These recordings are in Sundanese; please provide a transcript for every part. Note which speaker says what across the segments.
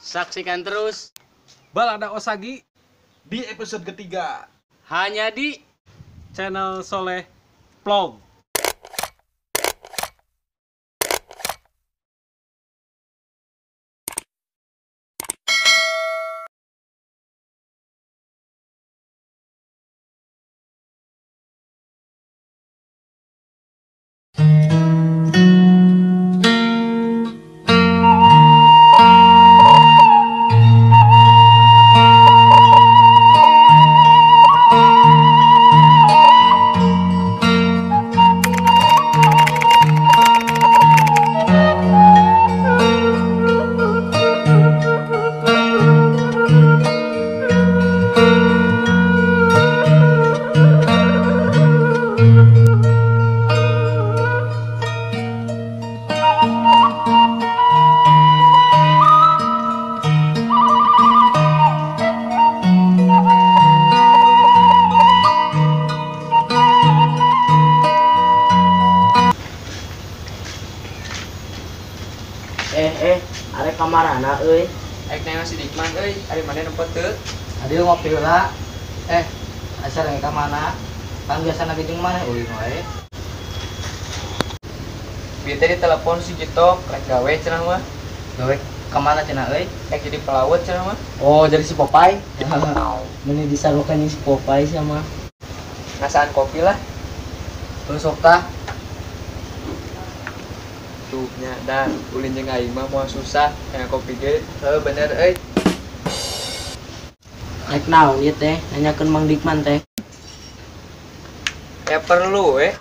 Speaker 1: Saksikan terus
Speaker 2: Balada Osagi
Speaker 3: di episode ketiga
Speaker 1: hanya di
Speaker 2: channel Soleh Vlog.
Speaker 4: Arek kamarana euy.
Speaker 5: Arek nanya si Dikman euy, ari maneh nempo teu?
Speaker 4: Adi ngopi heula. Asa rek ka mana? Kan biasana ge jeung maneh euy wae.
Speaker 5: Bieu teh ditelepon si Gito, rek gawe cenah mah.
Speaker 4: Gawe ka mana cenah euy?
Speaker 5: Rek jadi pelaut cenah mah.
Speaker 4: Oh, jadi si Popeye. Meni disarukan si Popeye sama.
Speaker 5: Ngasaan kopi lah.
Speaker 4: Terus sok tah.
Speaker 5: Tuh nya dan ulin jeung aing mah moal susah kayak kopi ge. Heuh bener euy.
Speaker 4: Rek naon ieu teh nanyakeun Mang Dikman teh.
Speaker 5: Ya perlu we.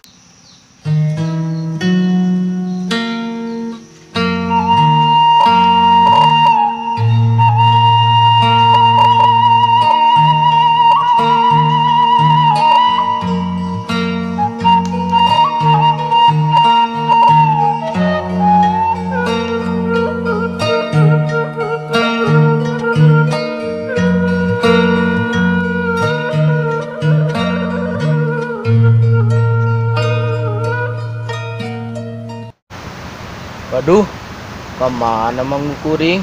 Speaker 4: Waduh, kemana mangkuring?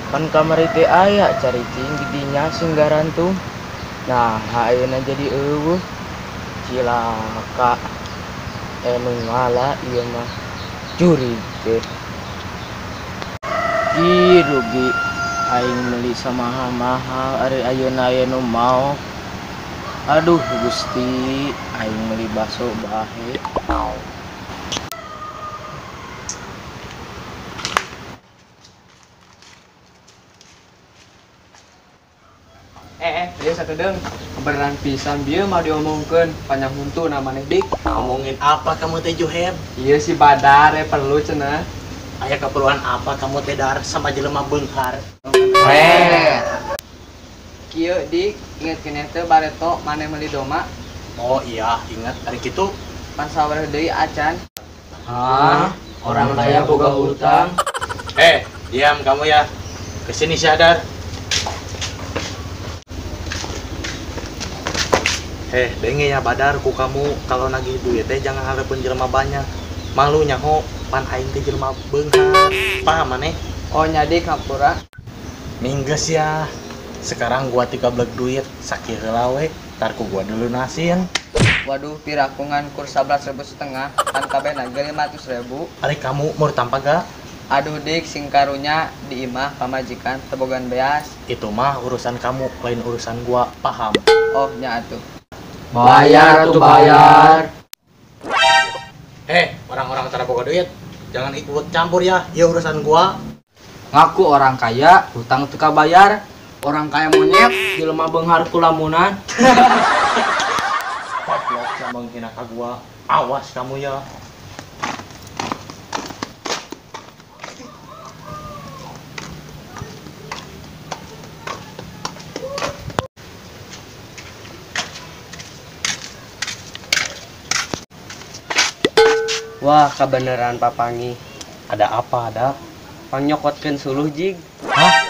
Speaker 4: Kan kamari teh aya cari cing didinya sing garantung. Nah, ayeuna jadi eueuh. Cilaka. Nu ngala ieu mah jurig teh. Ih, rugi aing meuli samahal-mahal ari ayeuna aya nu maok. Aduh, Gusti, aing meuli baso bahe.
Speaker 5: Dia satu deng kebenaran pisan bieu mah diomongkeun panjang huntu na maneh dik.
Speaker 3: Ngomongin apa kamu teh Juheb?
Speaker 5: Iya si Badar perlu cenah.
Speaker 3: Aya keperluan apa kamu teh Dar sama jelema beunghar?
Speaker 5: Kieu dik, inget keneh teh bareto maneh meuli doma.
Speaker 3: Oh iya, ingat ari kitu.
Speaker 5: Pan sawareh deui acan.
Speaker 4: Hah? Orang kaya boga hutang.
Speaker 3: Diam kamu ya. Kesini Syadar. Denge ya Badar ku kamu kalau nagih duit teh jangan hareupeun jelema banyak. Malu nyaho pan aing teh jelema beunghar. Paham maneh?
Speaker 5: Oh nyadik hampura.
Speaker 3: Minggeus ya. Sekarang gua tikablek duit sakieu heula we, tar ku gua dilunasin.
Speaker 5: Waduh, piraku ngan kur 11.500 pan kabeh nage 500.000.
Speaker 3: Ari kamu mur tampa ga?
Speaker 5: Aduh dik, sing karunya di imah pamajikan tebogan beas.
Speaker 3: Itu mah urusan kamu, lain urusan gua, paham?
Speaker 5: Oh nya atuh.
Speaker 4: Bayar tuh bayar.
Speaker 3: Orang-orang tara boga duit, jangan ikut campur ya, ya urusan gua.
Speaker 4: Ngaku orang kaya, hutang teu kabayar. Orang kaya monyet, jelema beunghar kulamunan.
Speaker 3: Goblok sama menghina ka gua. Awas kamu ya.
Speaker 4: Wah, kebenaran papangi.
Speaker 3: Ada apa, ada?
Speaker 4: Pangnyokotkeun suluh, jig.
Speaker 3: Hah?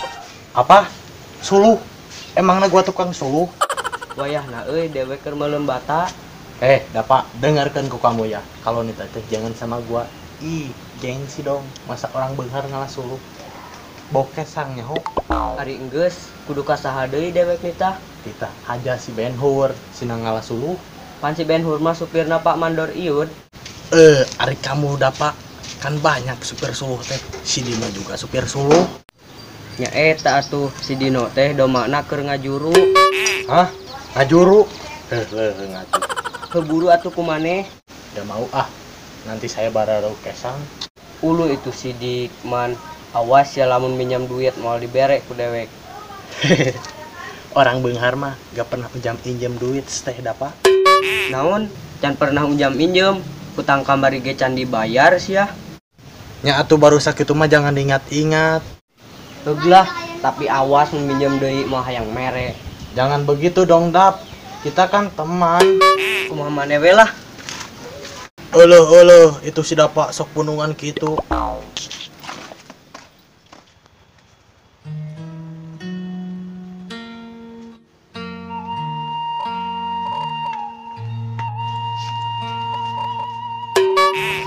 Speaker 3: Apa? Suluh? Emangna gua tukang suluh?
Speaker 4: Wayahna euy, dewe keur meuleum bata.
Speaker 3: Dapat dengarkan ku kamu ya. Kalau nita teh jangan sama gua. Ih, gengsi dong. Masa orang beunghar ngalah suluh. Bau kesang nyaho.
Speaker 4: Ari enggeus kudu ka saha deui dewek nitah.
Speaker 3: Kita aja si Benhur, sina ngalah suluh.
Speaker 4: Pan si Benhur mah supirna Pak Mandor Iud.
Speaker 3: Ari kamu dapat kan banyak supir suluh teh. Si Dino juga supir suluh.
Speaker 4: Nya eta atuh si Dino teh domakna keur ngajuru.
Speaker 3: Hah? Ngajuru? Heuh, ngajuru.
Speaker 4: Keburu atuh kumaneh?
Speaker 3: Gak mau ah. Nanti saya bararo kesang.
Speaker 4: Ulu itu si Dikman. Awas ya lamun minjam duit mau dibere ku dewek.
Speaker 3: Orang beunghar mah gak pernah pinjam duit teh dapa.
Speaker 4: Naon? Can pernah unjam injem. Hutang kamari ge can dibayar sia.
Speaker 3: Nya atuh baru sakitu mah jangan diingat-ingat.
Speaker 4: Heuglah, tapi awas mun minjem deui mah hayang mere.
Speaker 3: Jangan begitu dong, Dap. Kita kan teman.
Speaker 4: Kumaha maneh we lah.
Speaker 3: Euleuh euleuh, itu si Dapa sok punungan kitu.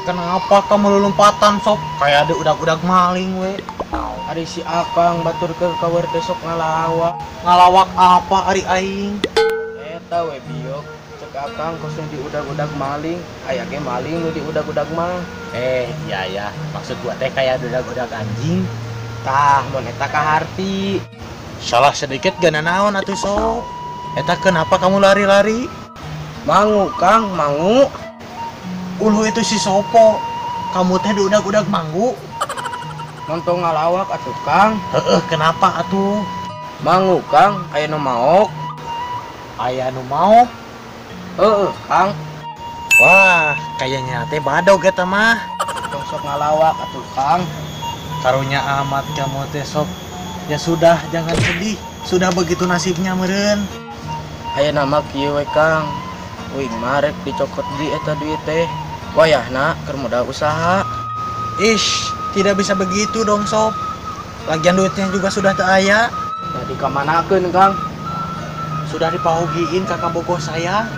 Speaker 3: Kenapa kamu lompatan sob? Kayak ada udag-udag maling we.
Speaker 4: Ari si Akang batur keur kawer teh sok ngalawak.
Speaker 3: Ngalawak apa ari aing?
Speaker 4: Eta we biok. Cek Akang kos nu diudag-udag maling, aya ge maling nu diudag-udag mah.
Speaker 3: Iya ya, maksud gua teh kayak udag-udag anjing.
Speaker 4: Tah, mun eta kaharti.
Speaker 3: Salah sedikit gak naon atuh sob. Eta kenapa kamu lari-lari?
Speaker 4: Mangu Kang, mangu.
Speaker 3: Ulu itu si Sopo, kamu teh diudag-udag manggu.
Speaker 4: Montong ngalawak atuh Kang.
Speaker 3: Heeh, kenapa atuh?
Speaker 4: Mangu Kang, aya nu maok.
Speaker 3: Aya nu maok?
Speaker 4: Heeh, Kang.
Speaker 3: Wah, kayaknya teh badog eta mah.
Speaker 4: Tong sok ngalawak atuh Kang.
Speaker 3: Karunya amat kamu teh sob. Ya sudah, jangan sedih. Sudah begitu nasibnya meureun.
Speaker 4: Aya nama kieu we Kang. Wih, marek dicokot di eta duit teh. Wayahna keur modal usaha.
Speaker 3: Ish, tidak bisa begitu dong sob. Lagian duitnya juga sudah teu aya.
Speaker 4: Tadi kamanakeun Kang?
Speaker 3: Sudah dipahugiin ka kabogoh saya.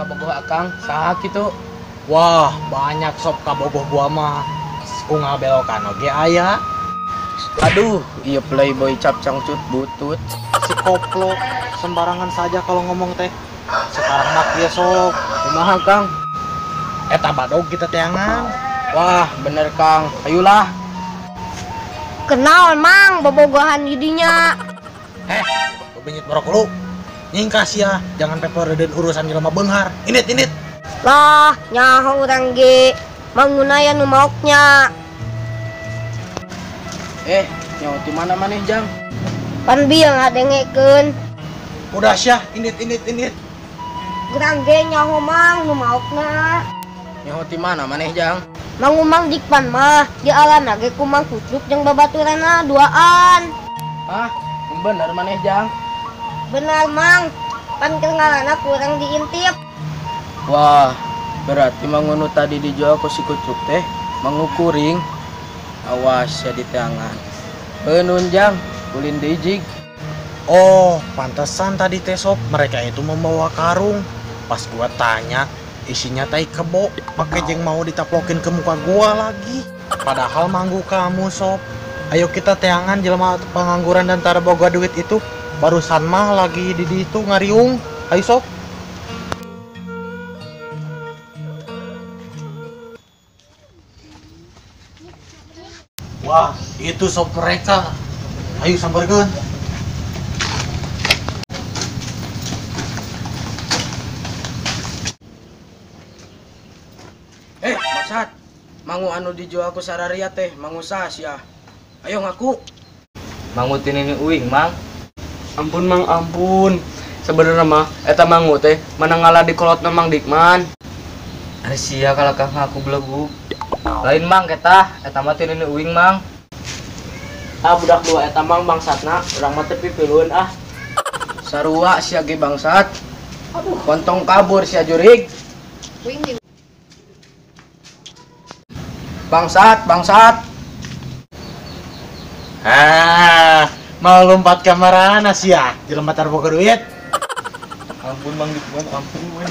Speaker 4: Kabogoh Akang saha kitu?
Speaker 3: Wah, banyak sob kabogoh gua mah. Unggal belokan oge aya.
Speaker 4: Aduh, iya playboy cap cangcut butut.
Speaker 3: Si koplo sembarangan saja kalau ngomong teh. Sekarang mah kieu sob.
Speaker 4: Kumaha Kang?
Speaker 3: Eta badog kita teangan.
Speaker 4: Wah, bener Kang. Ayolah.
Speaker 6: Kenaon Mang bobogohan didinya.
Speaker 3: Bebenyit borok lu. Nyingkas ya, jangan peporedeun urusan jelema beunghar. Indit, indit.
Speaker 6: Lah, nyaho urang ge. Manguna aya nu maoknya.
Speaker 4: Nyaho ti mana maneh, Jang?
Speaker 6: Pan bieu ngadengekeun.
Speaker 3: Udah syah, indit, indit, indit.
Speaker 6: Urang ge nyaho Mang nu maokna.
Speaker 4: Nyaho ti mana maneh, Jang?
Speaker 6: Mang Umang dikpan mah di alana ge ku Mang Kucuk jeung babaturanna duaan.
Speaker 4: Hah? Bener maneh, Jang?
Speaker 6: Benar Mang, pan keur ngalana kurang diintip.
Speaker 4: Wah, berarti mangunu tadi dijual ku si Kucuk teh mangukuring. Awas ya di tangan. Benun Jang, ulin deui jig.
Speaker 3: Oh, pantesan tadi teh sob mereka itu membawa karung. Pas gua tanya, isinya tai kebo, pakai jeng mau ditaplokin ke muka gua lagi. Padahal manggu kamu sob. Ayo kita teangan jelema pengangguran dan tara boga duit itu. Barusan mah lagi di ditu ngariung. Ayo sob. Wah, itu sob mereka. Ayo sambarkeun.
Speaker 4: Bangsat. Mangu anu dijual ku sararia teh, mangu saha sia. Ayo ngaku.
Speaker 5: Mangu tinini uing, Mang. Ampun Mang, ampun. Sebenarnya mah eta mangu teh mana ngalah di kolotna Mang Dikman. Ari sia kalakah ngaku belegug. Lain Mang eta, eta mah tinini uing, Mang.
Speaker 4: Ah budak dua eta Mang bangsatna, urang mah teu pipilueun ah. Sarua sia ge bangsat. Aduh, kontong kabur sia jurig.
Speaker 6: Uing
Speaker 4: Bangsat, bangsat.
Speaker 3: Ah, mau lompat ke mana sia? Jelema tara boga duit.
Speaker 5: Ampun Mang Dikman, ampun.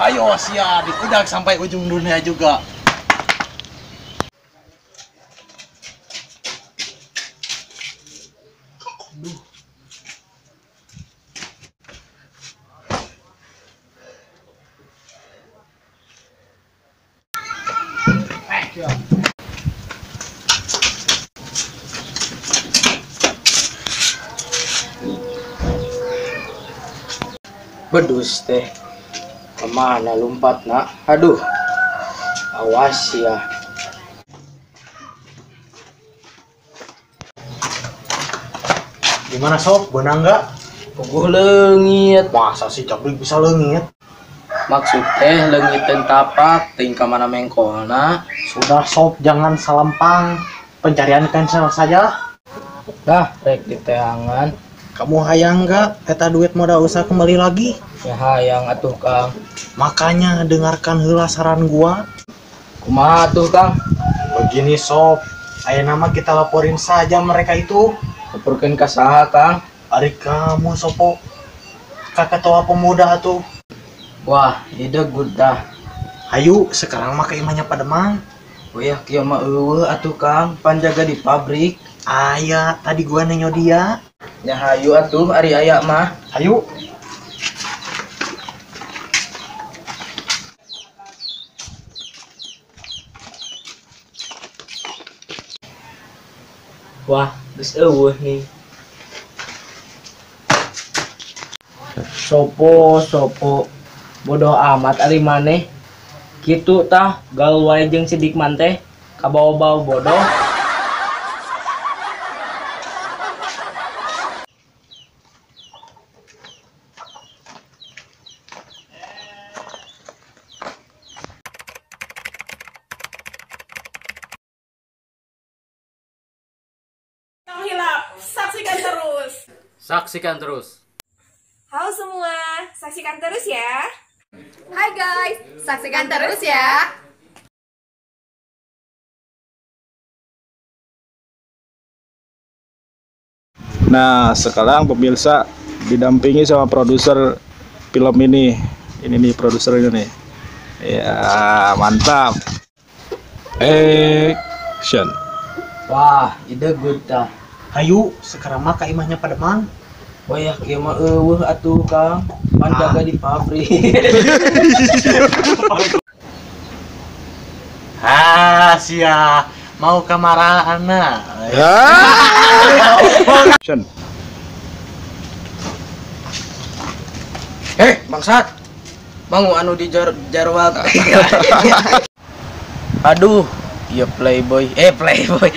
Speaker 3: Ayo sia, diudag sampai ujung dunia juga.
Speaker 4: Duh. Bedus teh kemana lompat nak? Aduh, awas ya.
Speaker 3: Gimana sob, benang nggak?
Speaker 4: Puguh leungit.
Speaker 3: Masa sih jabrik bisa leungit?
Speaker 4: Maksud teh leungiteun tapak, ting ka mana mengkolna.
Speaker 3: Sudah sob, jangan salempang. Pencarian cancel saja.
Speaker 4: Dah, rek diteangan.
Speaker 3: Kamu hayang nggak? Eta duit modal usaha kembali lagi?
Speaker 4: Ya hayang atuh Kang.
Speaker 3: Makanya dengarkan heula saran gua.
Speaker 4: Kumaha tuh Kang?
Speaker 3: Begini sob, ayeuna mah kita laporin saja mereka itu.
Speaker 4: Laporkeun ka saha Kang?
Speaker 3: Ari kamu sopo ka ketua pemuda atuh.
Speaker 4: Wah, ide good dah.
Speaker 3: Hayu, sekarang mah ke imahnya Pademang.
Speaker 4: Oh ya, kieu mah eueuh atuh Kang, panjaga di pabrik.
Speaker 3: Aya, tadi gua nenyo dia.
Speaker 4: Ya hayu atuh ari aya mah.
Speaker 3: Hayu.
Speaker 4: Wah, geus eueuh nih. Sopo sopo bodoh amat ari maneh. Kitu tah gaul wae jeung si Dikman teh kabawa-bawa bodoh.
Speaker 7: Hilap, saksikan terus.
Speaker 1: Saksikan terus.
Speaker 7: Halo semua, saksikan terus ya.
Speaker 8: Hai guys, saksikan terus ya.
Speaker 9: Nah, sekarang pemirsa didampingi sama produser film ini. Ini nih produsernya nih. Ya, mantap. Action.
Speaker 4: Wah, ide good dah.
Speaker 3: Hayu, sekarang mah ka imahnya Pademang.
Speaker 4: Oh ya, kieu mah eueuh atuh Kang, panjaga di pabrik.
Speaker 3: Ah, sia, mau ka marana.
Speaker 9: Action.
Speaker 4: Heh, bangsat. Mangu anu di jarwal. Aduh, ieu playboy. Playboy.